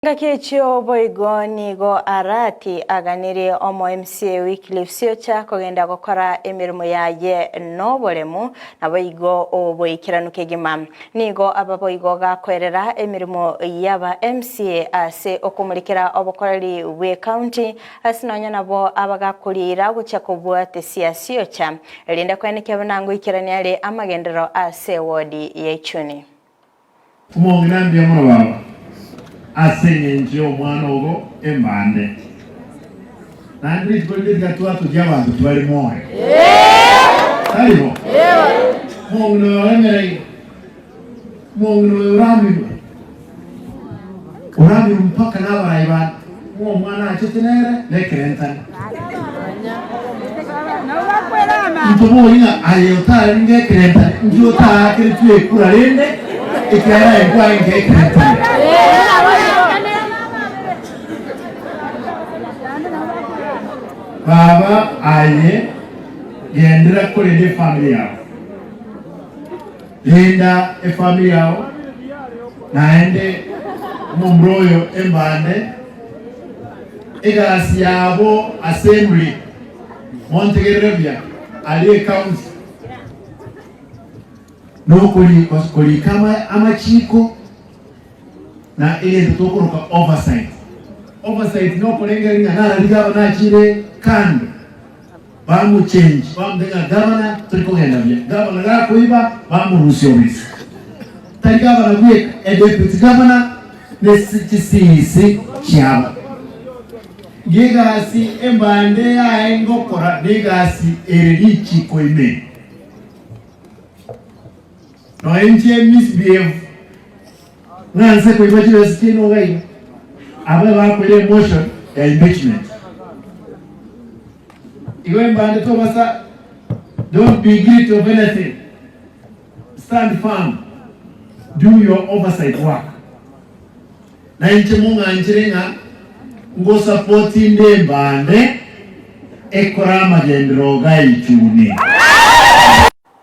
Ngaki echio boigo nigo Arati aganirie omo MCA Wycliffe Siocha kogenda gokora emeremo yaye noboremu naboigo oboikeranu kegima. Nigo aba boigo gakoerera emeremo yaba MCA ase okomorekera obokoreri bwe county ase nonya nabo abagakorira gochia kobwatesia Siocha erinde koenekia buna ngoikerania are amagenderero ase ewodi ya Ichuni. Omong'ina mbuya mono baba, ase engencho y'omwana ogo embande. Naende rituko rinde tiga twatogia abanto tibari moyo. Tari bo? Omong'ina oyo oremereire, omong'ina oyo oramirwe, oramirwe mpaka nabarai bande. Ng'a omwana achete nere nekerentane. Intobori ng'a aye otarenge ekerentane, inki otaakeretwe ekura rende, ekiagera aye nkwarenge ekerentane. Baba aye genderera korenda efamiri yao, renda efamiri yao, naende omomura oyo embande egasi yabo assembly Montegerere buya, aria ecounty nokorika amachiko na egento tokoroka oversight. Oversight nokorengereria ng'a narari gavana achire kando bamochange bamotebia ng'a gavana tori kogenda buya, gavana gakoiba bamorusia obisi. Tari gavana bweka, edeputy gavana ne chisisi chiabo. Ng'egasi embande yaye ngokora negasi ere richiko ime. Nonya inche misbehave ng'a nse koiba chibesa chiaino iga iga, abwo bakoira emotion ya impeachment. Igo embande tobasa don't be guilty of anything, stand firm, do your oversight work. Na inche mong'anchere ng'a ngosapoti nde mbande ekore amagenderero gaichune.